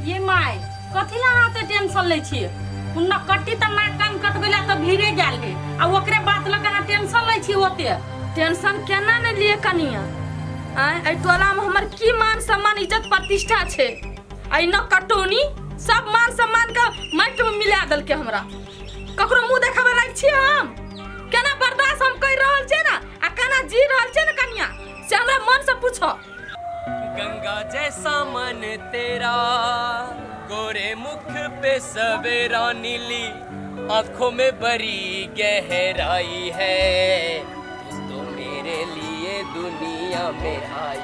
ये my कथी ला अहाँ एते टेंशन लै छियै ओ नकट्टी तऽ नाक कान कटबै ला तऽ भिड़े गेल हे आ ओकरे बात लऽ कऽ अहाँ टेंशन लै छी ओते टेंशन केना नहि लिए कनिया आँय एहि टोलामे हमर की मान सम्मान इज्जत प्रतिष्ठा छै एहि न कटौनी सब मान सम्मान के माटि में मिला देलकै हमरा ककरो मुंह देखाबै लायक छियै हम केना बर्दाश्त हम करि रहल छियै ने आ केना जी रहल छियै ने कनिया से हमरा मन से पूछो गंगा जैसा मन तेरा गोरे मुख पे सवेरा नीली आंखों में बड़ी गहराई है तू तो मेरे लिए दुनिया में आई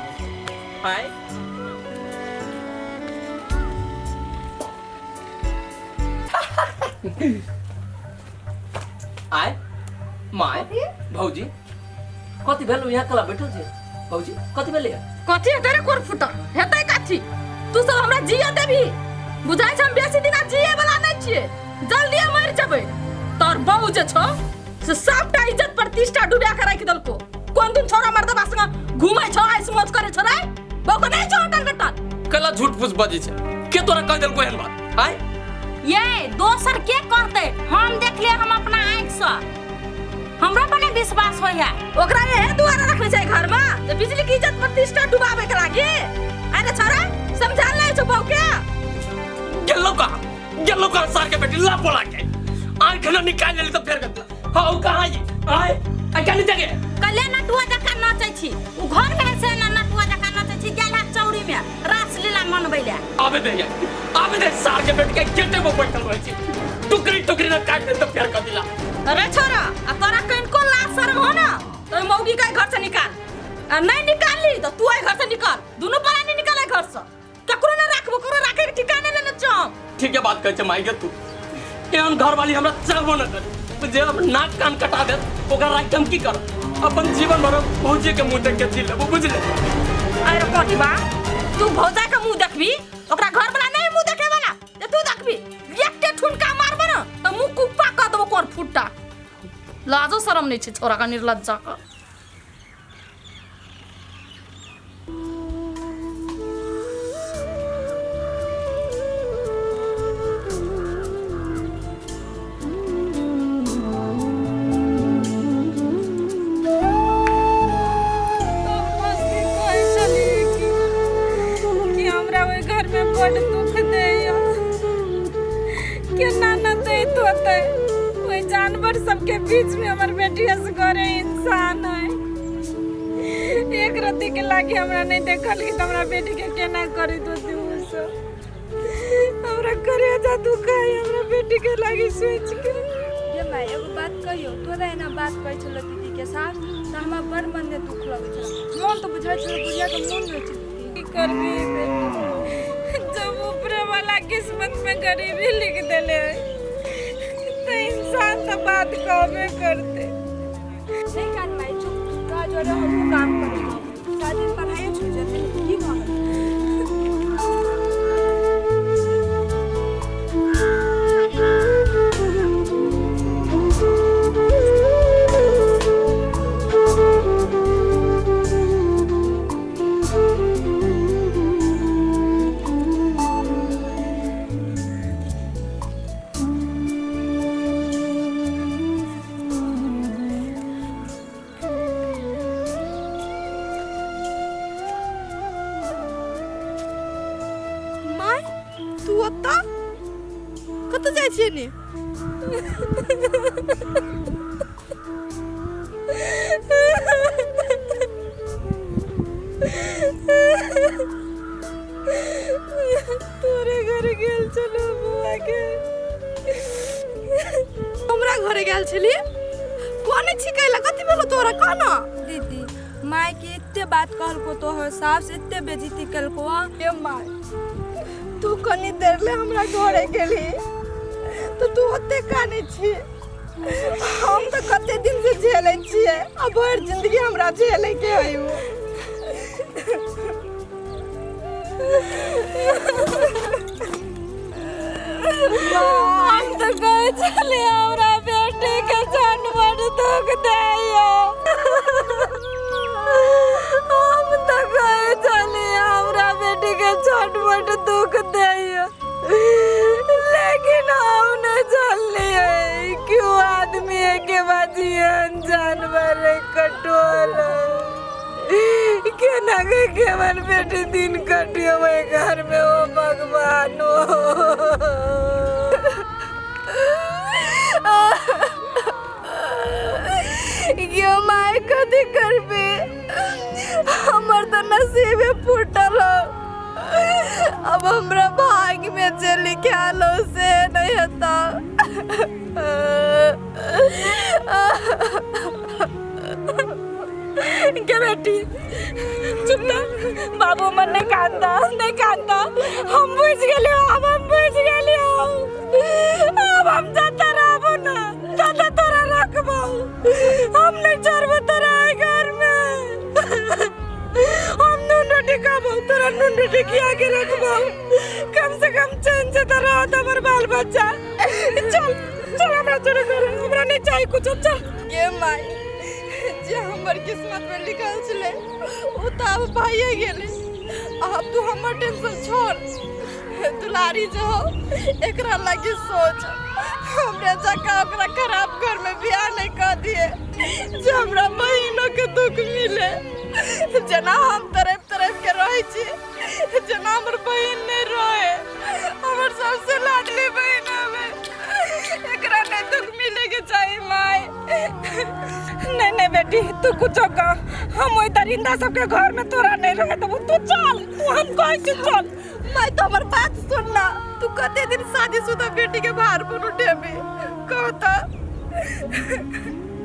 आए आय my भौजी कथी भेल यहाँ कला बैठल छै भौजी कथी भेलै कथी हेतै रे कोर फुटा हेतै कथी तू सब हमरा जिया देबही बुझाइ छै हम बेसी दिना जिए वाला नहि छियै जल्दिए मरि जेबै तोर बहू जे छौ से सबटा इज्जत प्रतिष्ठा डुबा के राखि देलको कोन दिन छोरा मर्दबा संग घुमै छौ ऐस मौज करै छौ रे बहू के नहि छौ होटल डटल कला झूठ फूस बजै छै के तोरा कह देलको एहन बात आय ये दोसर के करतै हम देखलियै हम अपना आँखि सँ हमरा पर नहि विश्वास होइ है ओकरा एहे दुआरे रखने छै घर में जे बिजली के इज्जत प्रतिष्ठा डुबावे के लागी अरे छोरा समझा ले छौ बहू के गेलो कहाँ गेलो कहाँ सार के बेटी ला बोला के आंख न निकाल लेली तो फेर गतला हाँ उ कहाँ ये आय आ क्या नहीं जगह कले नटुआ जकाँ नचै छी उ घर में से न नटुआ जकाँ नचै छी गेल है चौरी में रासलीला मनबै ले आबे दे यार आबे दे सार के बेटी के गेटे पर बैठल रहै छी टुकड़ी टुकड़ी न काट दे तो फेर कर दिला अरे छोरा आ तोरा कनिको लाज शर्म हो ना तो ओइ मौगी के घर से निकाल आ नहीं निकालली तो तू एहि घर से निकल दुनू प्राणी निकल एहि घर से ककरो ना राखबो ककरो राखे के ठिकाने लेने छौ ठीक है बात कहै छै माय गे तू एहन घर वाली हमरा चाहबो न करे जे हम नाक कान कटा देत ओकरा राखि के हम की करब अपन जीवन भर भौजी के मुंह देख के जी लेबो बुझले अरे कोटिबा तू भौजा के मुंह देखबी ओकरा घर वाला नहीं मुंह देखे वाला जे तू देखबी एकटे ठुनका मारबो ना त मुंह कुप्पा क देबो कोर फुट्टा लाजो शरम नहीं छै छोरा का निर्लज्जा का कहै छलियै कि हमरा ओहि घरमे बड्ड दुख दैया केना न दैत होतै ओहि जानवर सबके बीचमे हमर बेटी असगरे इंसान है एक रत्ती के लागी हमरा नहीं देखल कि हमरा बेटी के केना करैत होतै ओ सब हमरा करेजा दुखाइ हमरा बेटी के लागी सोच के गे माय एगो बात कहियो तोरा एना बात कहै छलो दीदी के साथ तऽ हमरा बड़ मन में दुख लगै छलो मोन तऽ बुझाइ छलो बुढ़िया के मोन होइ छै की करबी बेटी जब ऊपरे वाला किस्मत में गरीबी लिख देले है तो इंसान तो बात कहबे करते नहि कान माय चुप तोरा जरे हमहूँ काम करै शादी पढ़ाइए छूटि जेतै की कहबै माय तू ओतऽ कतऽ जाइ छियै ने तोरे घर गेल छलहुँ बौआ के हमरा घरे गेल छली कोने छिकै ला कथी भेलो तोरा कह न दीदी माय के एते बात कहलको तोहर सास एते बेइज्जती केलको ए माय तू कनी देर ले हमरा घरे गेली तऽ तू ओते कानै छी हम तऽ कते दिन से झेलै छियै आ भरि जिंदगी हमरा झेलै के है उ हम तऽ कहै छलियै हमरा बेटी के जानवर दुख दैया के हमर बेटी दिन कटियो घर में ओ भगवान यो my कथी करबे हमर तऽ नसीबे फूटल हो अब हमरा भाग्य में जे लिखायल हो से नहीं हेता के बेटी चुप त बाबू मन नहीं कांदा नहीं कांदा हम बुझ गेलियो अब हम बुझ गेलियो अब हम जाता रहबो ना जाता तोरा रखबो हम नहीं छोड़बो तोरा एहि घर में हम नून रोटी खाबो तोरा नून रोटी खिया के रखबो कम से कम चैन से तो रहत हमर बाल बच्चा चल चल हमरा छोड़ घर हमरा नहीं चाहिए कुछ चल गे माई जे हमर किस्मत में लिखल छलै ओ तऽ आब भइए गेलै आब तू हमर टेंशन छोड़ दुलारी जे हो एकरा लागी सोच हमरे जकाँ ओकरा खराब घर में बियाह नहीं कऽ दिए जे हमरा बहिनो के दुख मिले जेना हम तरफ तरफ के रहै छी जेना हमर बहिन नहीं रहे हमर सबसे लाडली बहिन हवे एकरा नहीं दुख मिले के चाही माई नहीं नहीं बेटी तू कुछ कह हम ओहि दरिंदा सबके घर में तोरा नहीं रहे देबो तू चल तू हम कहै छी चल माई तो हमर बात सुन ना तू कते दिन शादीशुदा बेटी के भार पर उठेबी कहता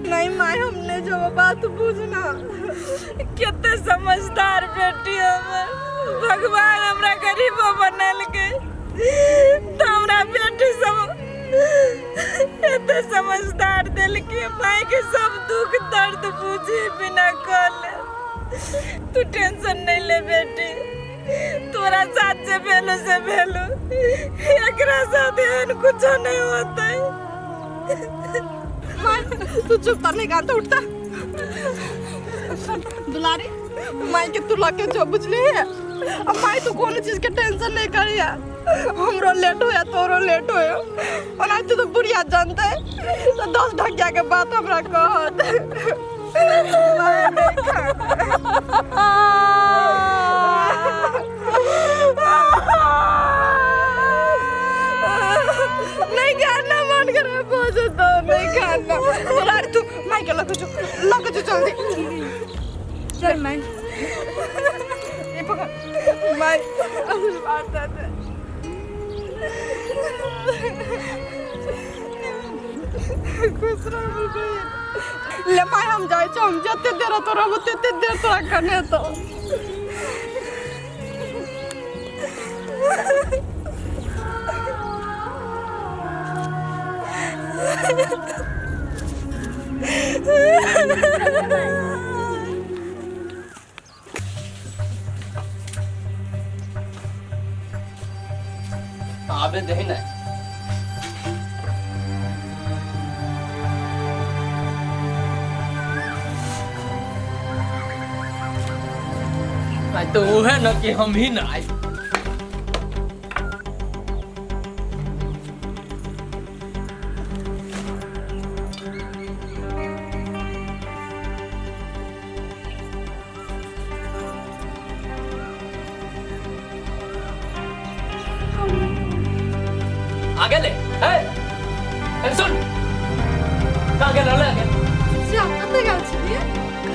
नहीं माई हमने जो बात बुझना कते समझदार बेटी हमर भगवान हमरा गरीबो बनेलकै तऽ हमरा बेटी सब एते समझदार देलकै माय के सब दुख दर्द बुझे बिना कहले तू टेंशन नहीं ले बेटी तोरा साथ जे भेलो से भेलो एकरा साथ एहन कुछो नहीं होतै माई तू चुप तर नहीं गाता उठता दुलारी माई के तू लके जो बुझली है अब माई तू कोनो चीज के टेंशन नहीं करिया हमरो लेट होया तोरो लेट होया ओना तू तो बुढ़िया जानते तो दस ढकिया के बात हमरा कहत माई नहीं खा नहीं खाना मन करे बहुत तो नहीं खाना दुलारी तू माई के लगे जो लगे जो जल्दी चल माई ये पकड़ माई आशीर्वाद दे दे खुश रह बहिन ले माई हम जाइ छौ हम जते देर तो रहबो तते देर तोरा कने तो आबे दही ना आई तो वो है ना कि हम ही ना आई आगे ले ए ए सुन कहाँ गेल रहले आगे जा कतऽ गेल छलियै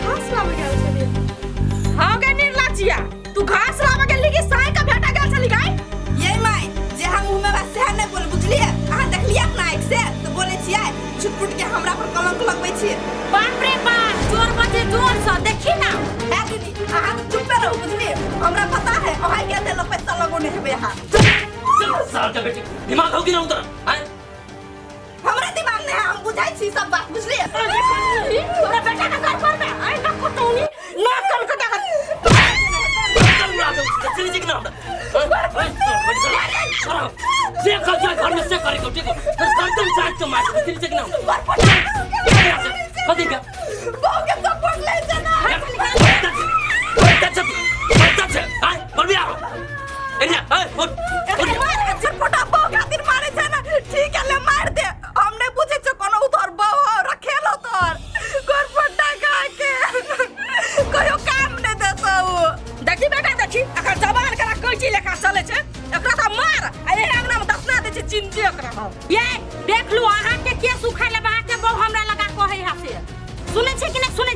घास लाबऽ गेल छलियै हाँ गे निर्लज्जिया तू घास लाबऽ गेली कि साई का भेटा गेल छली गाय ये माय जे हम मुँह में बात सएह नहि बोल बुझलियै अहाँ देखलियै अपना आँखि से तऽ बोलै छियै झूठ फूट के हमरा पर कलंक लगबै छियै बाप रे बाप जोर बजे जोर से देखी ना ए दीदी अहाँ तऽ चुप्पे रहू बुझलियै हमरा पता है अहाँ के देलो पैसा लगौने हेबै अहाँ चल साल का बेटी दिमाग हो कि ना उतर आए हमरा दिमाग नहि है हम बुझै छी सब बात बुझलियै तोरा बेटा के घर पर में आइ ना कटौनी ना कल कटा चल उड़ा दे चली जी कि ना हमरा से कर जा घर में से करे को ठीक हो फिर गर्दन चाट के मार चली जी कि ना कथी का बहू के सपोर्ट लै छै ना आए बोल भी आओ एने आए उठ उठ झटपटा बहू खातिर मारे छै ना ठीक है ले मार दे हम नहीं बुझै छियै कोनो उधर बहू हो रखेलो तोर घर पर डका के कहियो काम नहीं देतौ देखी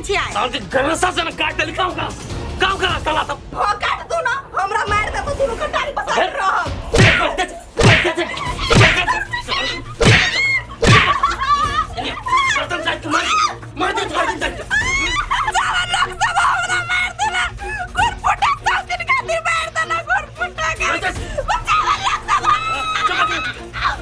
छियै साल के गरसा से न काट देली गाँव का गाँव का साला सब हाँ काट दू ना हमरा मार दे तो दुनू कटा